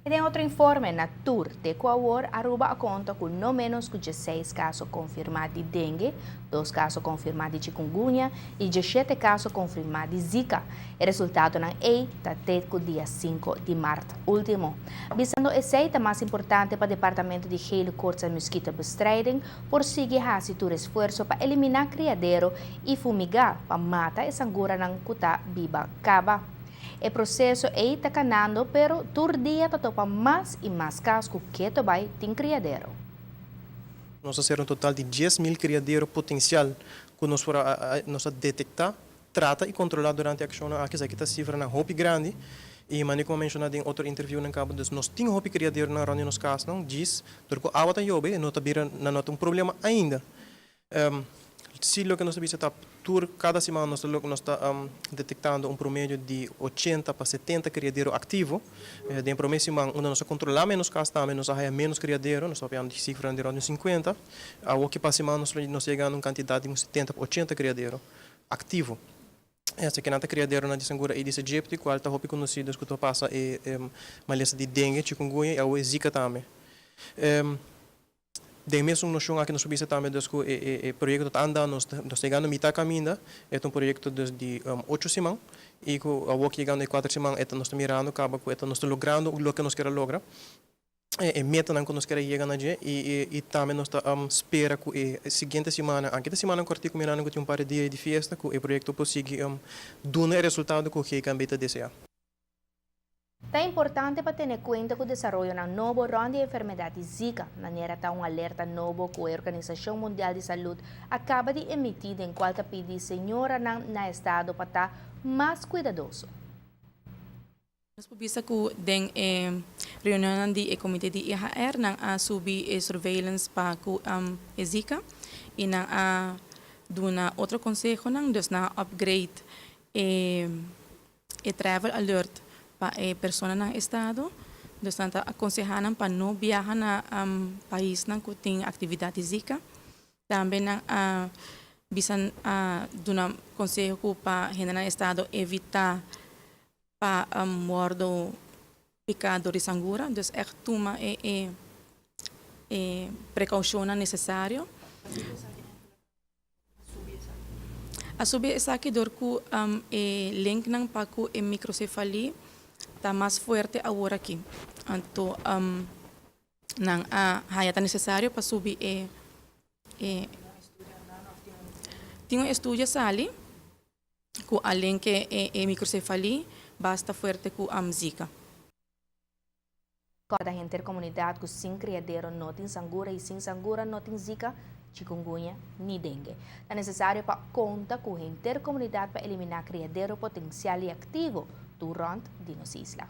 Den otro informe, na tur te cu awor, Aruba a conta cu no menos cu 16 caso confirma di dengue, 2 caso confirma di chikungunya y 17 caso confirma di Zika. E resultadonan ey ta te cu dia 5 di maart ultimo. Bisando esey, ta mas importante pa Departamento di Gele Koorts en Muskietenbestrijding por sigui haci tur esfuerso pa elimina criadero y fumiga pa mata e sanguranan cu ta biba caba. E proceso ey ta canando, pero tur dia ta topa mas y mas cas cu keto bay tin criadero. Nos a sera un total di 10,000 criadero potencial cu nos por a nos a detecta, trata y controla durante e accionnan aki. Esaki ta cifranan hopi grandi y manera como a menciona den otro interviewnan caba, dus nos tin hopi criaderonan rond di nos casnan, djis dor cu awa ta yobe e no ta bira nan no ta un problema ainda. Si loke nos ta bisa ta tur kada siman nos ta nos ta detektando un promedio di 80 pa 70 kriadero aktivo. Den prome siman unda nos a kontrolá menos kas tambe nos a haya menos kriadero, nos ta papiando di sifranan di rònt di un 50. Awor ki pa siman nos nos ta yegando un kantidat di un 70 pa 80 kriadero aktivo. Esaki nan ta kriaderonan di sangura Aedes aegypti kual ta hopi konosí dus ku ta pasa e malesa di dengue, chikungunya i awor e zika tambe. Den mesun noshon aki nos por bisa tambe dus ku e e proyekto ta anda, nos ta nos ta yegando mitá kaminda, e ta un proyekto dus di ocho siman i ku awor ki yegando e kuater siman e ta nos ta mirando kaba ku e ta nos ta logrando loke nos kier a logra, e metanan ku nos kier a yega na dje i i tambe nos ta spera ku e siguiente simannan, anke ta simannan kòrtiku mirando ku tin un par di dia di fiesta, ku e proyekto por sigui duna e resultado ku GKB ta deseá. Ta importante pa tene cuenta cu desaroyonan nobo rond di e enfermedad di Zika, manera ta un alerta nobo cu e Organisacion Mundial di Salud a caba di emiti den cual ta pidi señoranan na estado pa ta mas cuidadoso. Nos por bisa cu den e reunionnan di e comite di IHR nan a subi e surveillance pa cu e Zika y nan a duna otro consehonan, dus nan a upgrade e E travel alert pa e personanan estado, dus nan ta akonseha nan pa no biaha na paisnan ku tin aktividat di Zika. Tambe nan a bisa a duna konseho ku pa hendenan estado evitá pa wòrdu piká dor di sangura, dus ègt tuma e e prekoushonnan nesesario. A subi esaki dor ku e linknan pa ku e microcefalie ta mas fuerte awor aki. Anto nan a haya ta nesesario pa subi e e Tin un estudio sali ku a link e e microcefalie basta fuerte ku Zika. Corda henter comunidad cu sin criadero no tin sangura y sin sangura no tin zika, chikungunya ni dengue. Ta necesario pa conta cu henter comunidad pa elimina criadero potencial y activo tur rond di nos isla.